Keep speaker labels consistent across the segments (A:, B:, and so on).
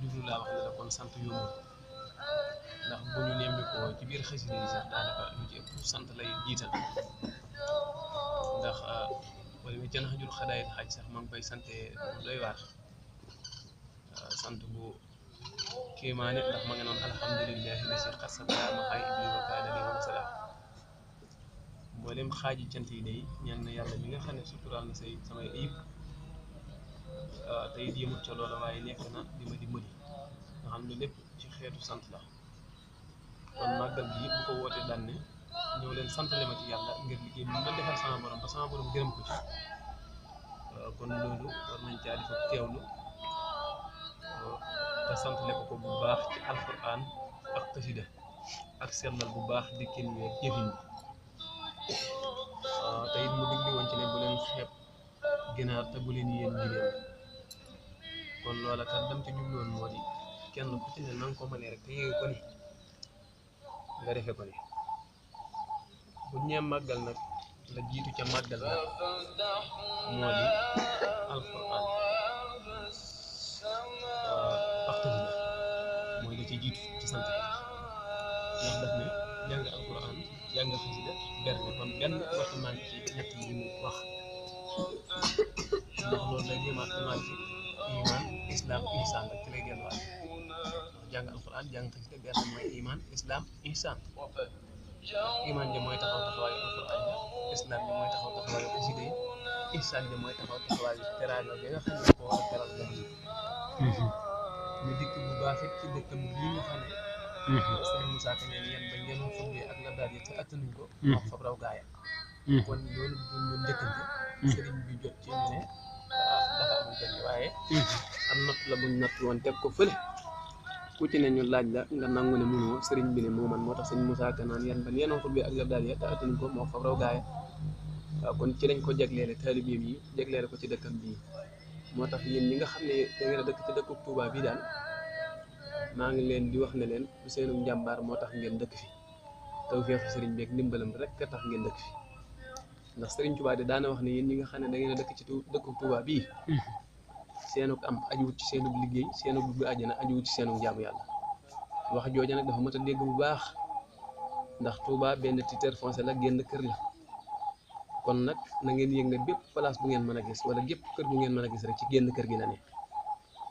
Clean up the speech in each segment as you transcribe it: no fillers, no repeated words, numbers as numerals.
A: jublu laa wax ne la kon sant yombul ndax bu ñu nemmi ko ci biir xasida yi sax daanaka lu ci ëpp sant lay jiital ndax wala mi ca naxjul xadaayil xaaj sax ma ngi koy sante bu doy waar sant bu kéemaane ndax ma nga noon alhamdulillahi la si xasa daama xaay ibli wa kaana li wan sala mboolem xaaji cant yi day ñaan na yàlla mi nga xam ne suturaal na samay ayib tey yëmut ca loola waaye nekk na di ma dimbali nga xam ne lépp ci xeetu sant la kon màggal gi yëpp bu ko wootee daan ne ñëw leen santale ma ci yàlla ngir liggéey bi mu doon defal sama borom ba sama borom gërëm ko ci kon loolu war nañ caa def teewlu te santale ko bu baax ci alquran ak xasida ak sellal bu baax dikkin weeg jëfin bi te it mu digli woon ci ne bu leen xeeb ginaar te bu leen yéen giléem kon loola kat dam ci jubloon moo di kenn ku ci ne na nga ko mënee rek te yéege ko ni nga defe ko ni bu ñee màggal nag la jiitu ca màggal nag moo di alquran ak xasida mooy la ci jiitu ci sant ndax daf ne jàng alquran jàng xasida berne kon benn waxtu manqué ci ñett yi mu wax ndax loolu lay jéemaat imaan ci iman islam ihsan rek ci lay delluwaat jàng alquran jàng xasida benn mooy iman islam ihsan iman ja mooy taxaw taxawaayu alquran ja islam ja mooy taxaw taxawaayu xasida yi ihsan ja mooy taxaw taxawaayu teraanga bi nga xam ne ko war a teral gan yi ñu dikk bu baax it ci dëkkam bii nga xam ne Sëriñ Musaa Ka neen yéen ba ngeen fubbee ak la daal yi te attanuñ ko wax fab raw gaaya kon loolu duñ ñu njëkkante sëriñ bi jot ci ñu ne dafa amul jënd waaye am natt la buñ natt woon teg ko fële ku ci ne ñu laaj la nga nangu ne mënoo sëriñ bi ne moo man moo tax Sëriñ Musaa Ka naan yéen ba ngeen fubbee ak la daal yi te attanuñ ko moo fab raw gaaya waaw kon ci lañ ko jagleele taalibeem yi jagleele ko ci dëkkam bii moo tax yéen ñi nga xam ne da ngeen a dëkk ci dëkku Touba bii daal maa ngi leen di wax ne leen du seenu njàmbaar moo tax ngeen dëkk fi tawfeexu sëriñ bi ak ndimbalam rek a tax ngeen dëkk fi ndax Sëriñ Touba de daana wax ne yéen ñi nga xam ne da ngeen a dëkk ci dëkku Touba bii seenuk am ajuwut ci seenub liggéey seenub dugg àjjana ajuwut ci seenub jaamu yàlla wax jooja nag dafa mat a dégg bu baax ndax Touba benn titre foncier la génn kër la kon nag na ngeen yëg ne bépp place bu ngeen mën a gis wala gépp kër bu ngeen mën a gis rek ci génn kër gi la ne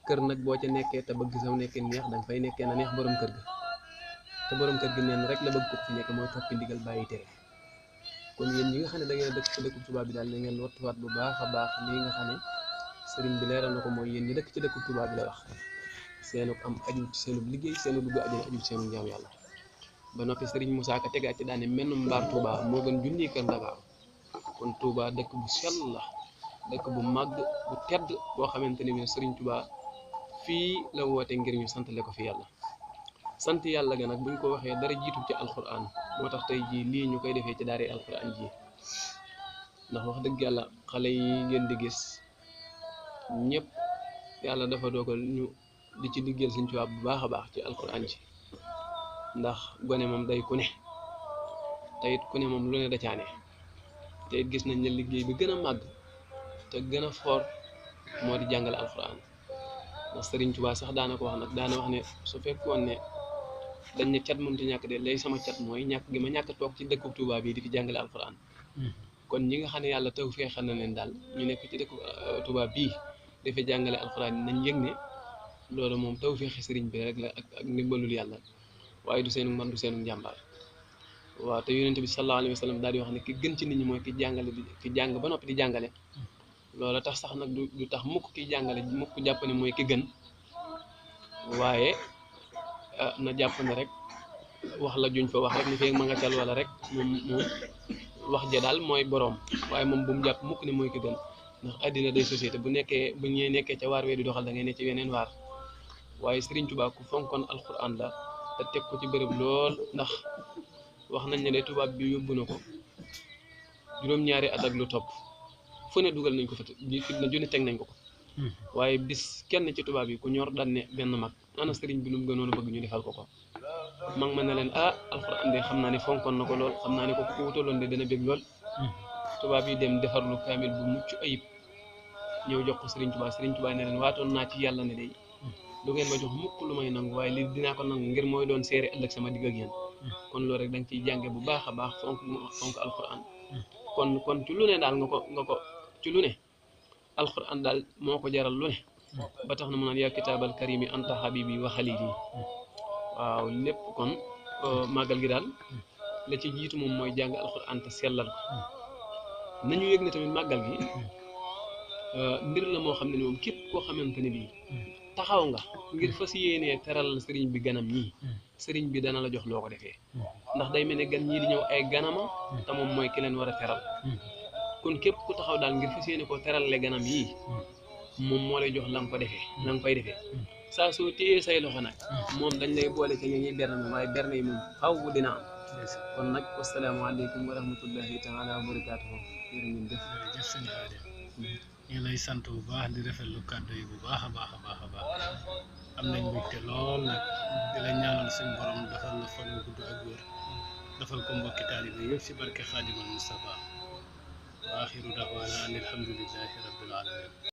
A: kër nag boo ca nekkee te bëgg saw nekkee neex danga fay nekkee na neex borom kër ga te borom kër gi neen rek la bëgg ko fi nekk mooy toppi ndigal bàyyi tere kon yéen ñi nga xam ne da ngeen a dëkk ci dëkku Touba bi daal na ngeen wattuwaat bu baax a baax lii nga xam ne sëriñ bi leeral na ko mooy yéen ñi dëkk ci dëkku Touba bi la wax seenu am aju ci seenu liggéey seenu dugg àjjana aju ci seenu njaam yàlla ba noppi sëriñ Musaa Ka tegaat ci daane menn mbaar Touba moo gën junni kër Ndakaaru kon Touba dëkk bu sell la dëkk bu màgg bu tedd boo xamante ne bi Sëriñ Touba fii la woote ngir ñu santale ko fi yàlla sant yàlla ga nag buñ ko waxee dara jiitu ci alquran moo tax tey jii lii ñu koy defee ci daare alquran ji ndax wax dëgg yàlla xale yi ngeen di gis ñëpp yàlla dafa dogal ñu di ci liggéeyal Sëriñ Touba bu baax a baax ci alquran ji ndax gone moom day ku ne te it ku ne moom lu ne da caane te it gis nañ ne liggéey bi gën a màgg te gën a foor moo di jàngale alquran ndax Sëriñ Touba sax daana ko wax nag daana wax ne su fekkoon ne dañ ne cat mënut a ñàkk de lay sama cat mooy ñàkk gi ma ñàkk toog ci dëkku Touba bi di fi jàngale alquran kon ñi nga xam ne yàlla taw feexal na leen daal ñu nekk ci dëkku Touba bii dafay jàngale alquran nañ yëg ne loolu moom taw feexi sëriñ bi rek la ak ndimbalul yàlla waaye du seenu man du seenu njàmbaar waaw te yonent bi sallallahu alayhi wa sallam daal di wax ne ki gën ci nit ñi mooy ki jàngale ki jàng ba noppi di jàngale loola tax sax nag du tax mukk ki jàngale mukk jàpp ne mooy ki gën waaye na jàpp ne rek wax la juñ fa wax rek ni feeg ma nga cal wala rek moom wax ja daal mooy boroom waaye moom bu mu jàpp mukk ne mooy ki gën ndax àddina day société bu ñee nekkee ca waar wee di doxal da ngay ne ci yeneen waar waaye Sëriñ Tuubaa ku fonkoon alquran la te teg ko ci bërëb lool ndax wax nañ ne de tubaab bi yóbbu na ko juróom-ñaari at ak lu topp fu ne dugal nañ ko fa fitna junne teg nañ ko waaye bis kenn ci tubaab yi ku ñor daan ne benn mag ana sëriñ bi lu mu gënoon a bëgg ñu defal ko mag ma ne leen alxuraan de xam naa ne fonkoon na ko lool xam naa ne ko ku wutaloon de dana bég lool tubaab yi dem defarlu kaamil bu mucc ayib ñëw jox ko Sëriñ Tuubaa ne leen waatoon naa ci yàlla ne day du ngeen ma jox mukk lu may nangu waaye lii dinaa ko nangu ngir mooy doon seere ëllëg sama digg ak yéen kon loolu rek da nga ciy jànge bu baax a baax fonk alquran kon ci lu ne daal nga ko ci lu ne alquran daal moo ko jaral lu ne ba tax na mu naan yaa kitaabal karimi anta habibi wa xalili waaw lépp kon màggal gi daal la ci jiitu moom mooy jàng alquran te sellal ko nañu yëg ne tamit màggal gi mbir la moo xam ne moom képp koo xamante ne bii taxaw nga ngir fas yéenee teral sëriñ bi ganam ñii sëriñ bi dana la jox loo ko defee ndax day mel ne gan ñii di ñëw ay ganama te moom mooy ki leen war a teral kon képp ku taxaw daal ngir fas yéene koo teral le ganam yii moom moo lay jox la nga ko defee la nga koy defee saa soo téyee say loxo nag moom dañ lay boole ca ñi ñuy berne moom waaye berne yi moom xaw bu dina am kon nag wasalaamaaleykum wa rahmatullahi taala wa barakaatuhu jërë ngeen jëf
B: jërëjëf sëñ Xaadim ñu ngi lay sant bu baax di rafetlu kàddu yi bu baax a baax am nañ mbégte lool nag di la ñaanal suñu borom defal la fan wu gudd ak wér defal ko mbokki taalibe yëpp si barke Xaadimal Mustafa wa axiru da'waana an alhamdulillahi rabbil alamin